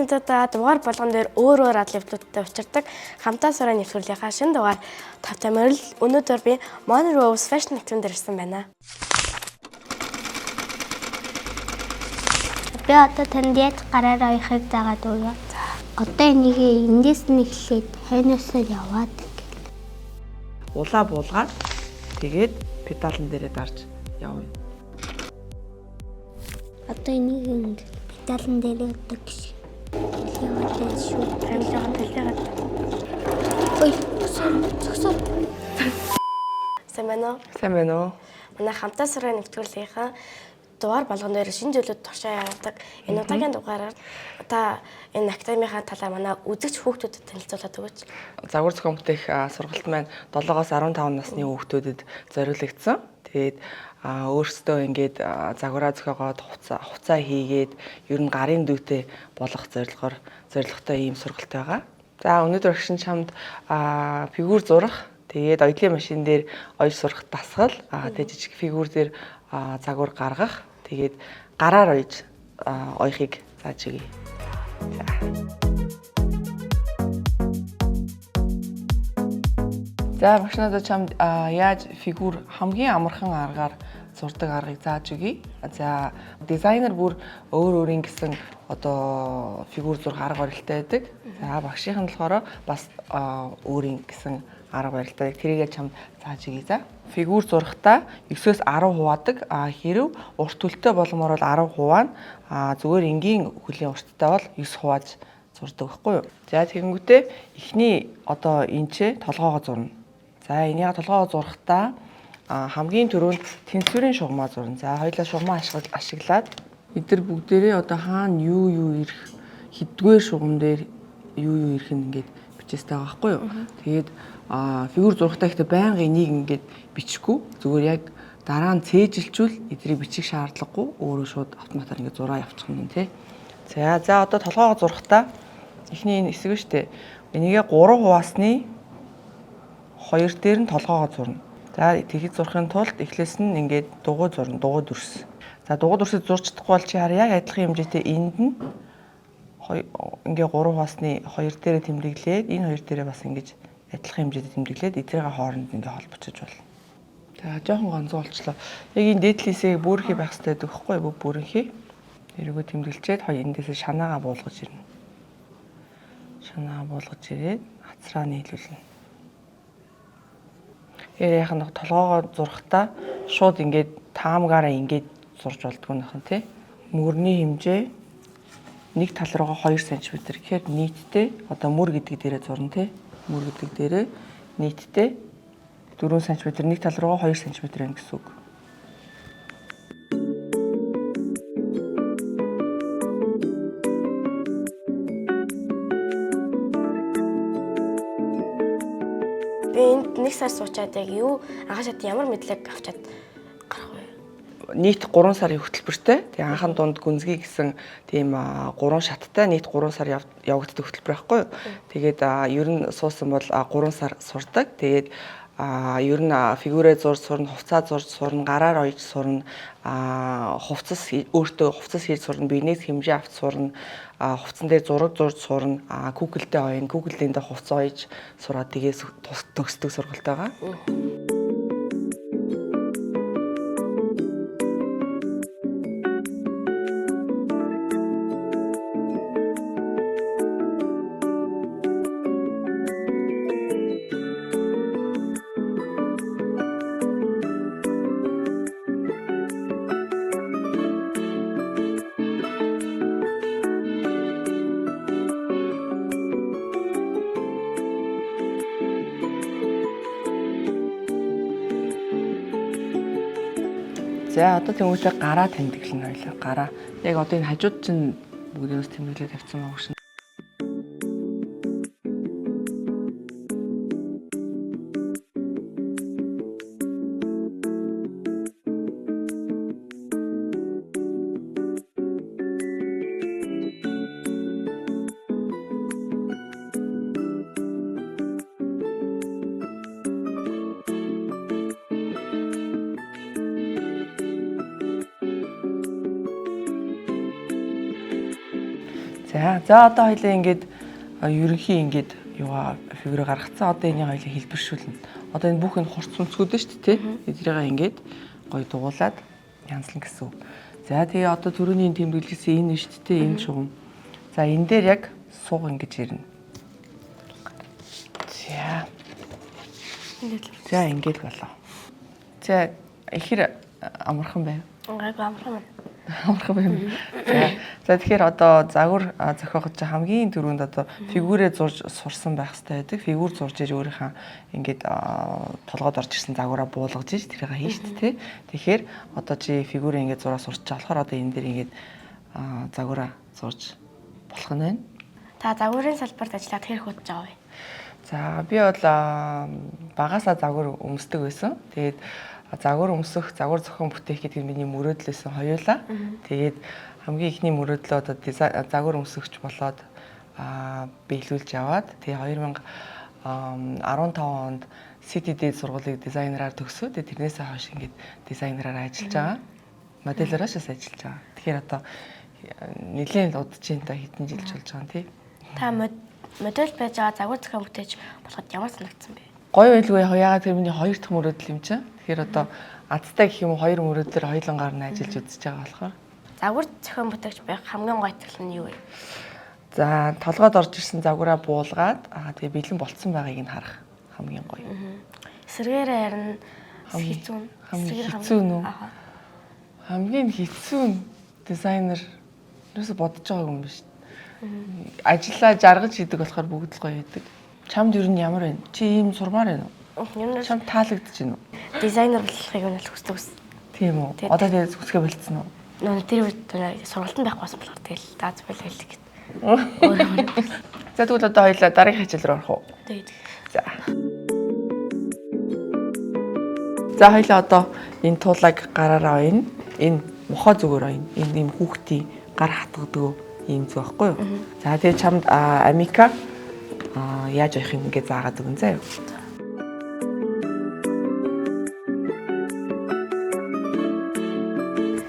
Та дугаар болгон дээр өөр өөр адлуудтай учирдаг хамтаа сураа нэвтрүүлгийнхаа шинэ дугаар тавтай морил өнөөдөр би Monrose Fashion Academy дээр ирсэн байна. Би одоо танд яаж гараар оёхыг заагаад өгье. Одоо энийг эндээс нь эхлээд хойноос нь яваад гэл. Улаа буулгаад тэгээд педалн дээрээ дарж явна. Одоо энийг ингэ педалн дээр өгдөг гэж. Яваад байж шүү. Амжилттай талигаад. Ой, зогсоо. Сайн байна уу? Сайн байна уу? Манай хамтаа сураа нэвтрүүлгийнхаа дугаар болгон дээр шинэ зүйлүүд туршаа явдаг. Энэ удаагийн дугаараар та энэ академийнхаа талаар манай үзэгч хүүхдүүдэд танилцуулаад өгөөч. Загвар зохион бүтээх сургалт маань 7-оос 15 насны хүүхдүүдэд зориулагдсан. Тэгээд өөрсдөө ингээд загвараа зохиогоод хувцаа хийгээд ер нь гарын дүүтэй болох зорилгоор зорилготой ийм сургалт байгаа. За өнөөдөр багш нь чамд фигүр зурах, тэгээд оёлын машин дээр оёж сурах дасгал, тэгээд жижиг фигүр дээр загвар гаргах, тэгээд гараар оёж оёхыг зааж өгье. За. За багш надад чамд яаж фигүр хамгийн амархан аргаар зурдаг аргыг зааж өгье. За дизайнер бүр өөр өөрийн гэсэн одоо фигүр зурх арга барилтай байдаг. За багшийнх нь болохоор бас өөрийн гэсэн арга барилтай. Тэрийгээ чамд зааж өгье за. Фигүр зурхтаа 9-өөс 10 хуваадаг. А хэрв урт төлтэй болмоор бол 10 хуваана. А зүгээр энгийн хөлийн урттай бол 9 хувааж зурдаг байхгүй юу? За тэгэнгүүтээ эхний одоо энэ ч толгоогоо зурна. За энийг толгоогоо зурхтаа хамгийн түрүүнд тэнцвэрийн шугамаа зурна. За хоёлаа шугамаа ашиглаад эдгээр бүгдээрээ одоо хаана юу юу ирэх хэддүгээр шугам дээр юу юу ирэх нь ингээд бичээстэй байгаа байхгүй юу? Тэгээд фигүр зурхтаа ихтэй байнга энийг ингээд бичихгүй зүгээр яг дараа нь цээжилчүүл эдрийг бичих шаардлагагүй өөрөө шууд автоматар ингээд зураа явчих юм тий. За за одоо толгоогоо зурхтаа эхний энэ хэсэг нь шүү дээ. Энийгээ 3 хуваасны 2 дээр нь толгоогоо зурна. За тэгэхэд зурхын тулд эхлээс нь ингээд дугуй зурна, дугуй дүрс. За дугуй дүрсийг зурж чадахгүй бол чи хараа яг адилхан хэмжээтэй энд нь ингээ 3 хуваасны 2 дээрээ тэмдэглээд энэ 2 дээрээ бас ингэж адилхан хэмжээтэй тэмдэглээд эдрийн хооронд ингээ холбочиж болно. За жоохон ганцхан болчлоо. Яг энэ дээдлисээ бүрхий байх хэрэгтэй гэдэг байхгүй юу? Бүрхий. Эргүү тэмдэглчээд хоёр эндээсээ шанаагаа буулгаж ирнэ. Шанаагаа буулгаж ирээд хацраа нийлүүлнэ. Тэгэхээр яг нэг толгоогоо зурхтаа шууд ингээд таамгаараа ингээд зурж болдгоо нөхөн тий. Мөрний хэмжээ нэг тал руугаа 2 см гэхээр нийтдээ одоо мөр гэдэг дээрээ зурна тий. Мөр гэдэг дээрээ нийтдээ 4 см нэг тал руугаа 2 см байна гэсэн үг. Би энд нэг сар суучаад яг юу анхан шат ямар мэдлэг авчаад гарах вэ? Нийт 3 сарын хөтөлбөртэй. Тэгээ анхан дунд гүнзгий гэсэн тийм 3 шаттай нийт 3 сар явагддаг хөтөлбөр байхгүй юу? Тэгээд ер нь суусан бол 3 сар сурдаг. Тэгээд ер нь фигүрээ зурж сурна, хувцаа зурж сурна, гараар оёж сурна, хувцас өөртөө хувцас хийж сурна, биенээс хэмжээ авч сурна, хувцсан дээр зураг зурж сурна, Google-тэй оёно, Google-ийн дээр хувцас оёж сураад тэгээс төгсдөг сургалт байгаа. За одоо тэмүүтээ гараа тэмдэглэнэ хоёлаа. Гараа. Яг одоо энэ хажууд чинь бүгдээс тэмдэглээ тавьсан байгаа шин. За за одоо хоёлаа ингээд ерөнхий ингээд юугаа фигүрээ гаргацсан. Одоо энийг хоёлаа хэлбэршүүлнэ. Одоо энэ бүх энэ хурц өнцгүүд нь шүү дээ, тий. Эдрийг ингээд гоё дугуулад янзлан гэсэн үг. За тэгээ одоо түрүүний тэмдэглэсэн энэ шүү дээ, энэ шугам. За энэ дээр яг суг ингэж ирнэ. За. За ингээд болоо. За ихэр амархан байв. Гайгүй амархан байна. Амархан байна. За. За тэгэхээр одоо загвар зохиогч хамгийн түрүүнд одоо фигүүрээ зурж сурсан байх хэрэгтэй байдаг. Фигүүр зурж иж өөрийнхөө ингээд толгойд орж ирсэн загвараа буулгаж иж тэрийг хийн шүү дээ. Тэгэхээр одоо чи фигүүрээ ингээд зураа сурч болохоор одоо энэ дээр ингээд загвараа зурж болох нь байна. Та загварын салбарт ажиллаад хэр худаж байгаа вэ? За би бол багасаа загвар өмсдөг байсан. Тэгээд загвар өмсөх, загвар зохион бүтээх гэдэг нь миний мөрөөдөл байсан хоёулаа. Тэгээд хамгийн эхний мөрөөдлөө одоо загвар өмсөгч болоод биелүүлж яваад тэгээ 2015 онд CTD сургуулийг дизайнераар төгсөө. Тэгээд тэрнээсээ хойш ингээд дизайнераар ажиллаж байгаа. Моделероо ч бас ажиллаж байгаа. Тэгэхээр одоо нэлээд удаж байна та хэдэн жил болж байгаа юм тий. Та модель байж байгаа загвар зохион бүтээж болоход ямар санагдсан бэ? Гоё байлгүй яг яагаад тэр миний хоёр дахь мөрөөдөл юм чинь. Тэгэхээр одоо азтай гэх юм уу хоёр мөрөөдлөөр хоёулангаар нь ажиллаж үзэж байгаа болохоор. Загвар зохион бүтээгч байх хамгийн гоё тал нь юу вэ? За толгойд орж ирсэн загвараа буулгаад тэгээ бэлэн болцсон байгааг нь харах хамгийн гоё. Эсвэргээрээ харин хэцүү нь. Хамгийн хэцүү нь үү? Хамгийн хэцүү нь дизайнер юусо бодож байгааг юм биш. Ажлаа жаргаж хийдэг болохоор бүгд л гоё хийдэг. Чамд ер нь ямар байна? Чи ийм сурмаар байна уу? Чамд таалагдж байна уу? Дизайнер болохыг нь л хүсдэг ус. Тийм үү? Одоо тэгээд хүсгээ болцсон уу? Нөө тэр үед сургалтанд байхгүй байсан болохоор тэгэл дааз байл хэлдэг гэт. За тэгвэл одоо хоёлаа дараагийн хичээл рүү орох уу? Тэгээд. За. За хоёлаа одоо энэ туулайг гараараа оёно. Энэ мохоо зүгээр оёно. Энэ ийм хүүхдийн гар хатгадаг ийм зүг байхгүй юу? За тэгээд чамд Амика яаж оёх юм ингээ заагаад өгөн заа юу?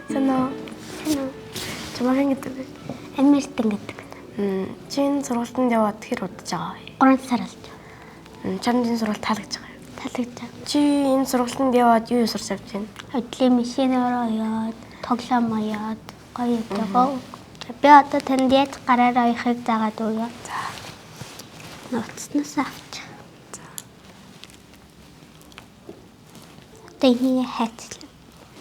Санаа. Санаа. Чамаа хэн гэдэг вэ? Америкэн гэдэг. Чи энэ сургалтанд яваад хэр удаж байгаа вэ? 3 сар болж байгаа. Чамд энэ сургалт таалагдж байгаа юу? Таалагдж байгаа. Чи энэ сургалтанд яваад юу сурч авч байна? Өдлийн машинаар оёод, тоглоом оёод, гоё байгаа. Би одоо танд яаж гараар оёхыг заагаад өгье. За. Нууцнаас авч. За. Одоо энийг хайцлаа.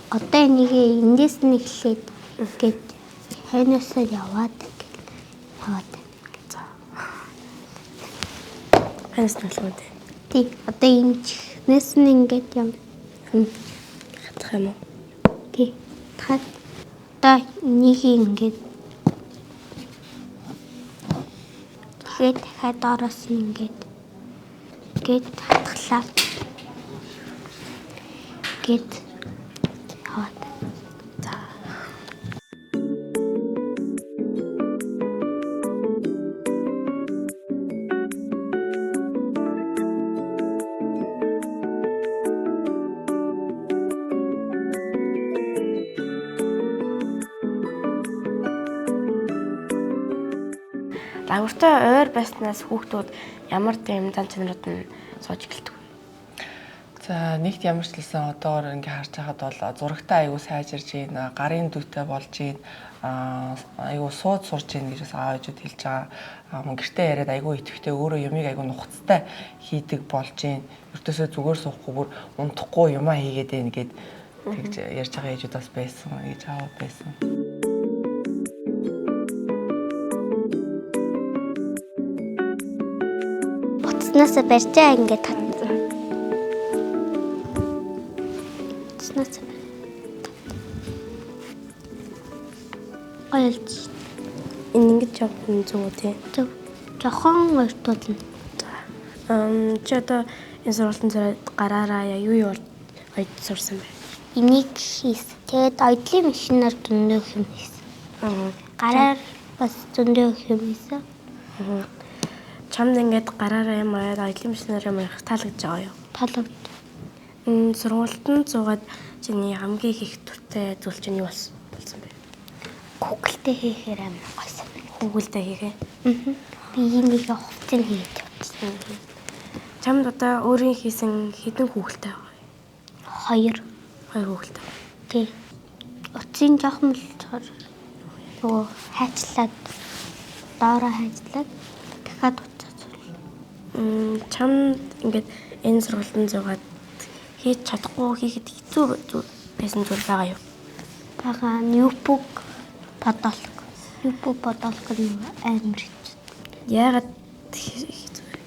Одоо энийг эндээс нь эхлээд ингээд хойноосоо яваад ингээд яваад. За. Хойноос нь болох юм тий. Тий. Одоо энэ чихнээс нь ингээд юм. Хатах юм уу? Тий. Хат. Одоо энийг ингээд тэгээд дахиад доороос нь ингээд ингээд хатглаа. Ингээд яваад. За. Загвартай ойр байснаас хүүхдүүд ямар тийм зан чанарууд нь сууж эхэлдэг вэ? За нэгт ямар ч хэлсэн одоогор ингээ харж байхад бол зурагтай айгүй сайжирж гин, гарын дүүтэй болж гин, айгүй сууд сурж гин гэж бас аав ээжүүд хэлж байгаа. Мөн гэртээ яриад айгүй идэвхтэй өөрөө юмыг айгүй нухацтай хийдэг болж гин. Ердөөсөө зүгээр суухгүй бүр унтахгүй юмаа хийгээд байна гэд тэгж ярьж байгаа ээжүүд бас байсан, ээж аав байсан. Буцнаасаа барьжаа ингээд татна. Буцнаасаа гоёлж. Энэ ингэж явах нь зөв үү тий? Зөв. Жохон ойртуулна. За. Чи одоо энэ сургалтын зэрэг гараараа юу юу ойд сурсан бэ? Энийг хийс. Тэгээд ойдлын машинаар зөндөө юм хийсэн. Гараар бас зөндөө юм хийсэн. Чамд ингээд гараараа юм аяад ойдлын машинаар юм ярих таалагдж байгаа юу? Таалагдж. Сургалтанд суугаад чиний хамгийн их дуртай зүйл чинь юу болсон бэ? Google-тэй хийхээр амар гоё санагдав. Хүүхэлдээ хийхээ. Би энийг хувцас хийгээд явчихсан. Чамд одоо өөрийн хийсэн хэдэн хүүхэлтэй байгаа вэ? 2. 2 хүүхэлтэй. Тий. Утсын жоохон болохоор нөгөө хайчлаад доороо хайчлаад дахиад утсаа зурлаа. Чамд ингээд энэ сургалтанд зугаад хийж чадахгүй хийхэд хэцүү байсан зүйл байгаа юу? Байгаа notebook подолк. Notebook подолк нь амар хэцүү. Яагаад хэцүү вэ?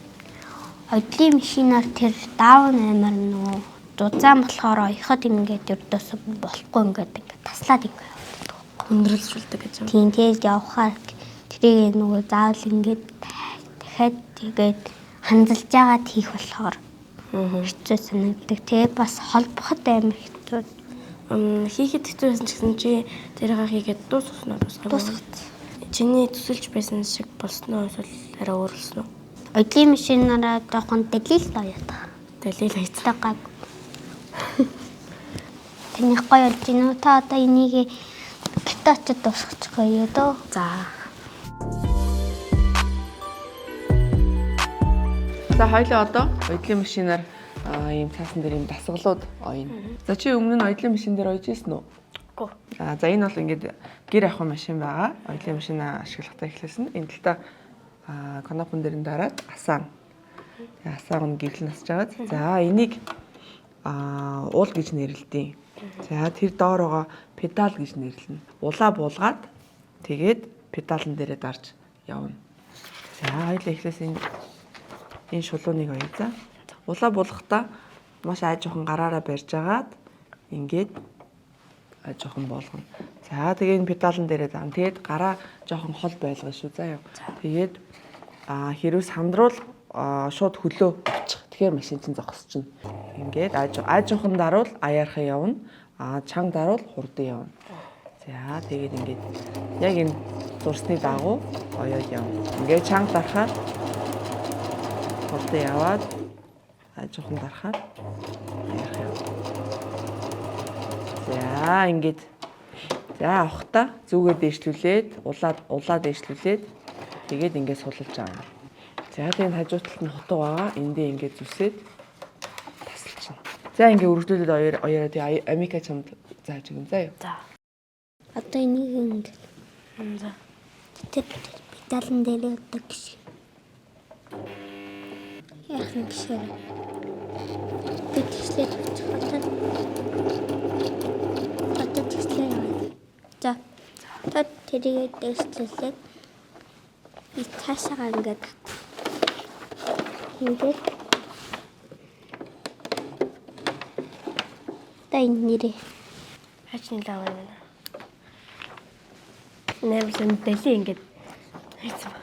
Одлын машинаар тэр даун амар нөгөө дузаан болохоор оёход ингээд ердөөсөө болохгүй ингээд ингээд таслаад ингээд явдаг. Хүндрэлжүүлдэг гэж юм. Тийм, тэгээд явхаар тэрийг нөгөө заавал ингээд дахиад тэгээд ханзалж байгаад хийх болохоор хэцүү санагддаг. Тэгээд бас холбоход амар хэцүү. Хийхэд хэцүү байсан ч гэсэн чи тэрийг хийгээд дуусгасан уу, дуусгаагүй? Дуусгасан. Чиний төсөлж байсан шиг болсон уу эсвэл арай өөрлөсөн үү? Одлын машинаараа жоохон дэлил оёод. Дэлил хийцэн. Гаг. Таних гоё болж байна уу? Та одоо энийг гэртээ очиод дуусгачих гоё дөө. За. За хоёлаа одоо оёдлын машинаар ийм цаасан дээр ийм дасгалууд оёно. За чи өмнө нь оёдлын машин дээр оёж ирсэн үү? Үгүй. За энэ бол ингээд гэр авах машин байгаа. Оёдлын машин ашиглахтаа эхлэсэн. Энэ талдаа кнопон дээр нь дараад асаана. Тэгээ асааг нь гэрэл нь асж байгаа. За энийг уул гэж нэрлэдэг. За тэр доор байгаа педал гэж нэрлэнэ. Улаа буулгаад тэгээд педалн дээрээ дарж явна. За хоёлаа эхлээс энэ шулууныг оё за. Улаа буулгахдаа маш аажуухан гараараа барьж агаад ингээд аажуухан буулгана. За тэгээ энэ педалн дээрээ заана. Тэгээд гараа жоохон хол байлгана шүү заа юу. Тэгээд хэрвээ сандруул шууд хөлөө авчих. Тэгэхээр машин чинь зогсчихно. Ингээд аажуухан даруул аяархан явна. Чанга даруул хурдан явна. За тэгээд ингээд яг энэ зурсны дагуу оёод явна. Ингээд чанга дарахаар хурдан яваад аажуухан дарахаар аяархан явна. За ингээд за авахта зүгээ дээшлүүлээд улаа дээшлүүлээд тэгээд ингээд сулалж авна. За тэгээд хажуу талд нь хутга байгаа. Эндээ ингээд зүсээд тасалчихна. За ингээд үргэлжлүүлээд оёороо тий Амика чамд зааж өгөн заа юу. За. Одоо энийг ингээд За. тэр педалн дээр одоо гişг. Яах юм гişгээр. Би тэгшлээд очих одоо. Одоо тэгшлээ яваа. За. Одоо тэрийг дээшлүүлээд и цаашаа ингээд ингээд та энэ нэрээ Хаач нэлээ аваа юм байна. Нэрсэн дэлий ингээд хийцэн ба.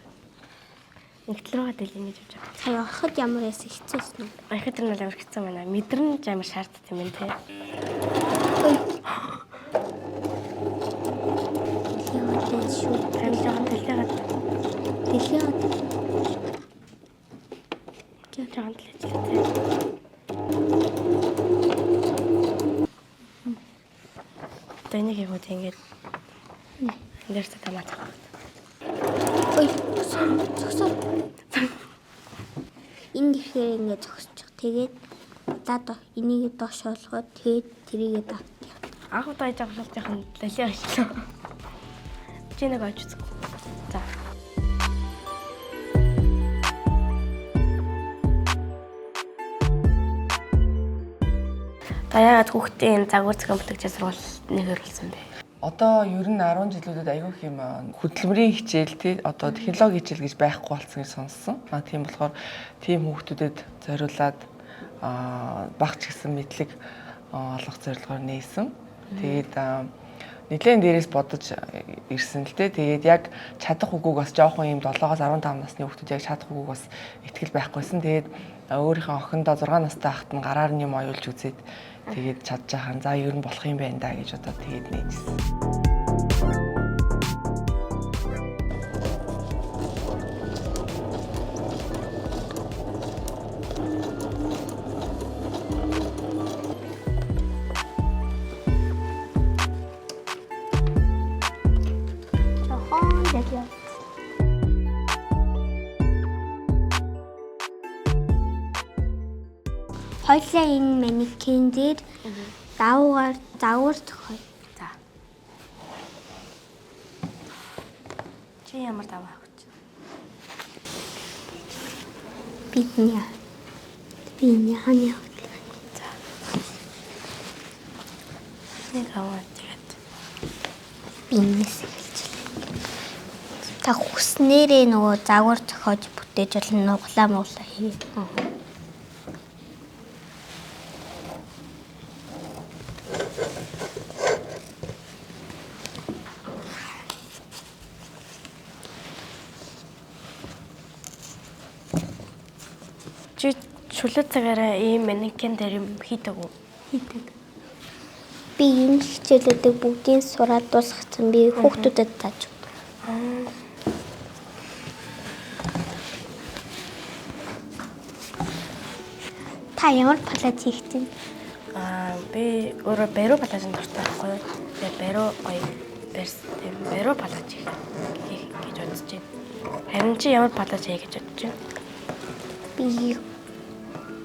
Нэг тал руугаа дэлий ингэж явж байгаа. Сая ороход ямар байсан хэцүү байсан уу? Ахад тэр нь амар хэцүү байна. Мэдрэмж амар шаарддаг юм байна те. Яваад шүү. Харин жоохон дэлийгээд Дэлийгээд жоохон дэлийчлээ те. Одоо энийг хийгүүд ингээд энэ дээр тамаа цаах. Ой, зогсоо. Энэ ихээр ингээд зогсчих. Тэгээд удаад энийг доош болгоод тэгээд тэрийгээ давт явт. Анх удаа хийж байгаа болохоор жоохон дэлий ажиллаа. Чи нэг очиж үзэх. За. Та яагаад хүүхдийн загвар зохион бүтээгчийн сургуульд нэг хөрөлсөн бэ? Одоо ер нь 10 жилүүдэд айгүй их юм хөдөлмөрийн хичээл тий одоо технологи хичээл гэж байхгүй болсон гэж сонссон. Тийм болохоор тийм хүүхдүүдэд зориулаад багч гэсэн мэдлэг олох зорилгоор нээсэн. Тэгээд нэлээд дээрээс бодож ирсэн л дээ. Тэгээд яг чадах үгүйг бас жоохон юм 7-оос 15 насны хүүхдүүд яг чадах үгүйг бас итгэл байхгүйсэн. Тэгээд өөрийнхөө охиндоо 6 настай байхад нь гараар нь юм оюулж үзээд тэгээд чадчихсан. За ер нь болох юм байна да гэж одоо тэгээд нээжсэн. Жохон дэлий. Хоёлаа энэ манекен дээр давуугаар загвар зохио. За. Чи ямар даваа авах гэж? Бидний би энэ ханы За. Нэг аваад тэгээд би энэс эхэлж байна. Та хүснээрээ нөгөө загвар зохиож бүтээж болно, нуглаа муглаа хий. Чи чөлөө цагаараа ийм манекен дээр юм хийдэг үү? Хийдэг. Би энэ хичээлүүдийг бүгдийг сураад дуусгацсан. Би хүүхдүүдэд зааж өгдөг. Та ямар палаж хийх чинь? Аа, би өөрөө бариу палажин дуртай байхгүй юу? Тэгээ бариу гоё барьс тийм бариу палаж хийх гэж бодож байна. Харин чи ямар палаж хийх гэж бодож байна? Би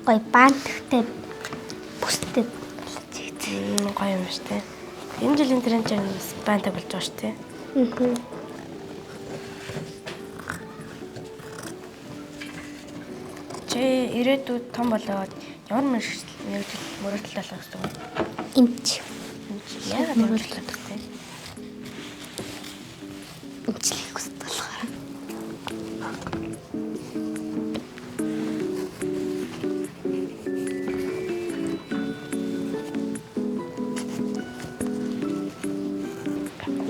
гоё банттай бүстэй палаж хийх. Гоё юм шүү дээ. Энэ жилийн тренд чинь бас бантай болж байгаа шүү дээ. Чи ирээдүйд том болоод ямар мэргэжил мөрөөдөл болох гэсэн вэ? Эмч. Яагаад мөрөөдөл болох вэ? Эмчлэх хүсдэг болохоор.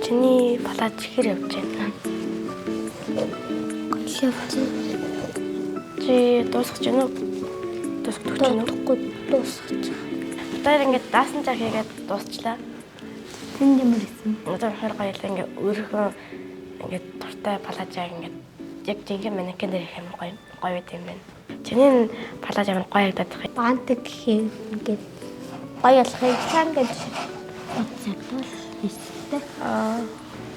Чиний палаж хэр явж байна? Гоё л явж байна. Чи дуусгах гэж байна уу? Дуусгах гэж байна уу? Дуусахгүй дуусгах. Одоо ингээд даасан жаг хийгээд дуусчлаа. Тэнд ямар исэн? Одоо болохоор гоё л ингээд өөрийнхөө ингээд дуртай палажаа ингээд яг жинхэнэ манекен дээр хийх юм гоё гоё байт юм байна. Чиний палаж амар гоё харагдаад байна. Бантик гэх юм ингээд гоё болохыг цаан гэж бодсон бол хийстэй. Аа.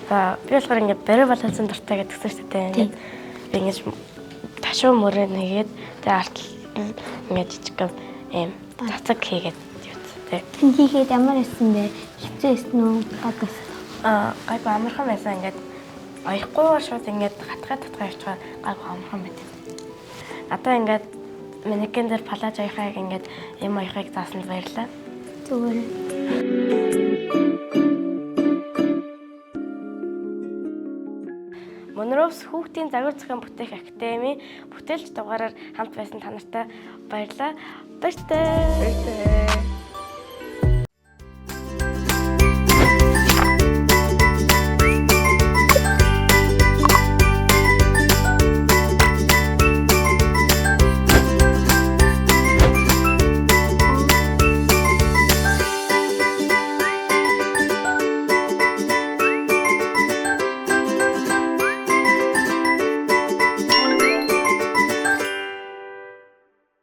За би болохоор ингээд бариу палажсан дуртай гэдгсэн шүү дээ. Ингээд би ингээд ташуу мөрөө нэгээд тэгээ артал ингээд жижиг юм цацаг хийгээд явцсан тий. Тэнд хийхэд ямар исэн бэ? Хэцүү исэн үү? Баг исэн. Аа, гайгүй амархан байсан ингээд оёхгүйгээр шууд ингээд гатгаа татгаа явчихаар гайгүй амархан байт. Одоо ингээд манекен дээр палаж аяхыг ингээд юм аяхыг заасанд баярлалаа. Зүгээр. Монровс хүүхдийн загвар зохион бүтээх академийн бүтээлч дугаараар хамт байсан та нартай баярлалаа. Баяртай. Баяртай.